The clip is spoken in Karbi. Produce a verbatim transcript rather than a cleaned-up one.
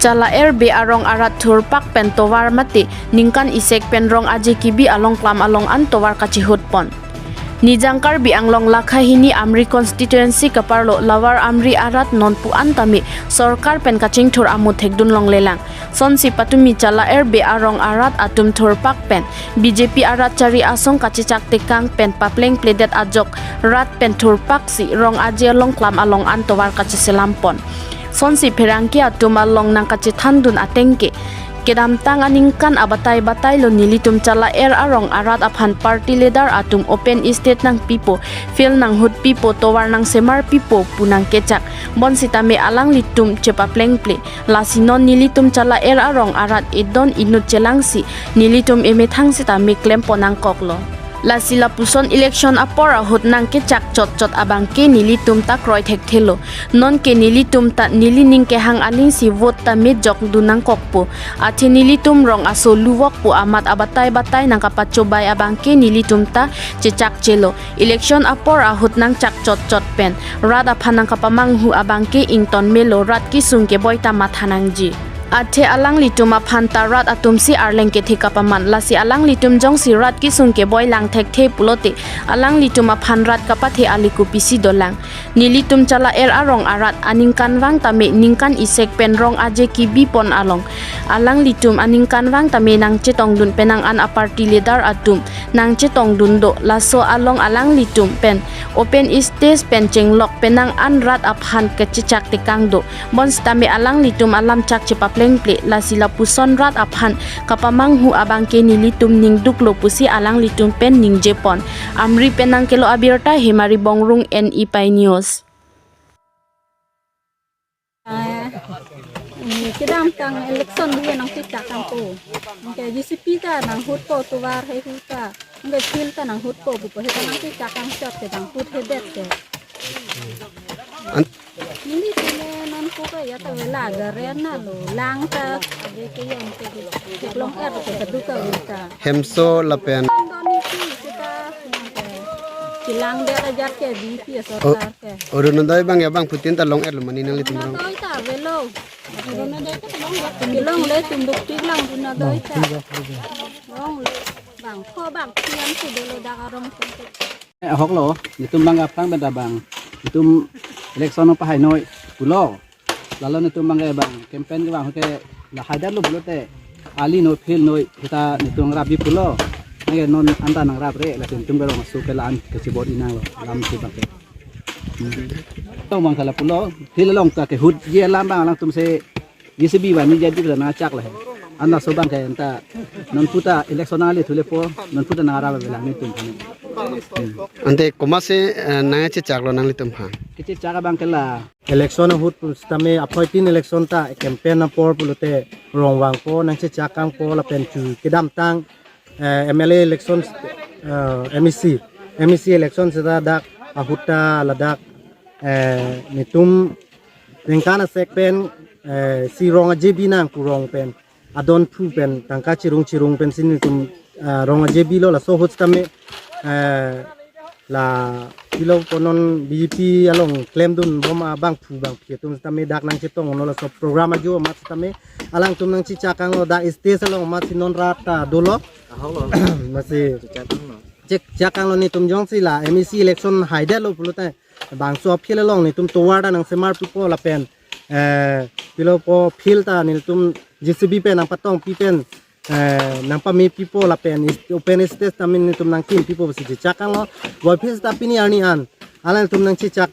Chala-er Bey arong arat thurpak pen tovar mate ningkan isek pen rong aje kebi along klam along an tovar kachihut pon. Nijang Karbi Anglong lakha hini Amri constituency kaparlo Lower Amri arat nonpu an tame sorkar pen kachingthur amu thekdun longlelang. Sonsi patumi Chala-er Bey arong arat atum thurpak pen B J P arat chari asong kachechak tekang pen papleng pledet ajok rat pen thurpak si rong aje along klam along an tovar kacheselam pon. Sonsi pherangke atum along nangkachethandun ateng ke kedamtang aningkan abatai batai lo nelitum Chala-er arong arat aphan party leader atum open stage nangpipo, field nanghutpipo, tovar nangsemarpipo pu nangkechak. Bonsitame alanglitum chepaplengple. Lasi non nelitum Chala-er arong arat edon inut chelangsi nelitum emethang sitame klem pon nangkoklo. Lasi lapuson election apor ahut nangkechak chotchot abangke nelitum ta kroi thekthelo. Nonke nelitum ta nelining kehang alingsi vote ta mejokdun nangkokpo. Athe nelitum rong aso luvokpo amat abatai batai nangkapachobai abangke nelitum ta chechakchelo. Election apor ahut nangchak chotchot pen rat aphan nangkapamanghu abangke ington melo, rat kesung keboi ta matha nangji. Athe alanglitum aphan ta rat atumsi arleng kethe kapaman, lasi alanglitum jongsi rat kesung keboi lang thekthe pulote alanglitum aphan rat kapathe ali kopisi dolang. Nelitum Chala-er arong arat aningkanvang tame ningkan isek pen rong aje kebi pon along alanglitum aningkanvang tame nangchetongdun penang an aparty leader atum nangchetongdun do, laso along alanglitum pen open stage pen chenglok penang an rat aphan kachechak tekang do. Bonsitame alanglitum alam chak chepaplengple, lasi lapuson rat aphan kapamanghu abangke nelitum ningduklo pusi alanglitum pen ningje pon. Amri pen nangkelo abirta Hemari Bongrung, N E Pi News. Eh, ini kedamtang election dia nangchechak kangpo. Anke J C B ta nanghutpo, tovar haihu ta. Anke field ta nanghutpo pupo, heta nangchechak kangchot ke nanghut hedet ke. An- Nelitum ke nonke ya ta vela garen na lo, lang ta, ave ke yang ke, ke long-er ke keduk ke uta. Hemso lapen. Don isi seta, ke langdet ajat ke B J P sorkar ke. Orunodoi abang ya abangphutin ta long-erlo mane nanglitum arong? Orunodoi ta avelo. Orunodoi ta long-er. Kelongle, tum dukpik lang Orunodoi ta. Longle. Bangpho bangphi an si dolo dak arong tum. Eh, ahoklo, netum abang aphrang pen ta abang, netum election pahai noi pulo. Lalo netum abang ke abang, campaign kevang ke lahai detlo pulote, ali noi, field noi, heta netum rabi pulo. Anke non anta nangrapre, lasi netum ke rong aso ke la-an kachibor-i nanglo, alam si abang ke. Hmm. Tong abang kala pulo, field along ta kehutji alam abang alangtum si J C B vanji jadi nangchak le. Anta laso abang ke anta nonpu ta election nangle thulepo, nonpu ta nangrap avelang netum aphan. Hmm. Ante komatsi, eh, nangchechaklo nanglitum aphan? Kachechak abang ke la. Election ahut pusitame aphoitin election ta campaign apor pulote rong vangpo, nangchechak kangpo lapen chu kedamtang, eh, M L A election, eh, M A C, M A C election seta dak ahut ta ladak, eh, netum ningkan asek pen, eh, si rong aje bi nang pu rong pen adon phu pen tangka chirung chirung pensi netum, eh, rong aje bilo, laso ahut sitame, eh, la pilo konon B J P along klemdunbom abangphu bangphi atum sitame dak nangchetonglo, laso program ajo amat sitame alangtum nangchechak kanglo, dak stage along amatsi non rat ta dolo. Ahoklo. Amatsi chechak kanglo. Chechak kanglo, netum jongsi la M A C election haidetlo pulote bangso field along netum tovar ta nangsemarpipo lapen, eh, pilopo field ta netum J C B pen nangpatongpi pen, eh, nangpamepipo lapen is-, open stage tame netum nangkimpipo pusi chechak kanglo. Voiphit ta pini arni an alangtum nangchechak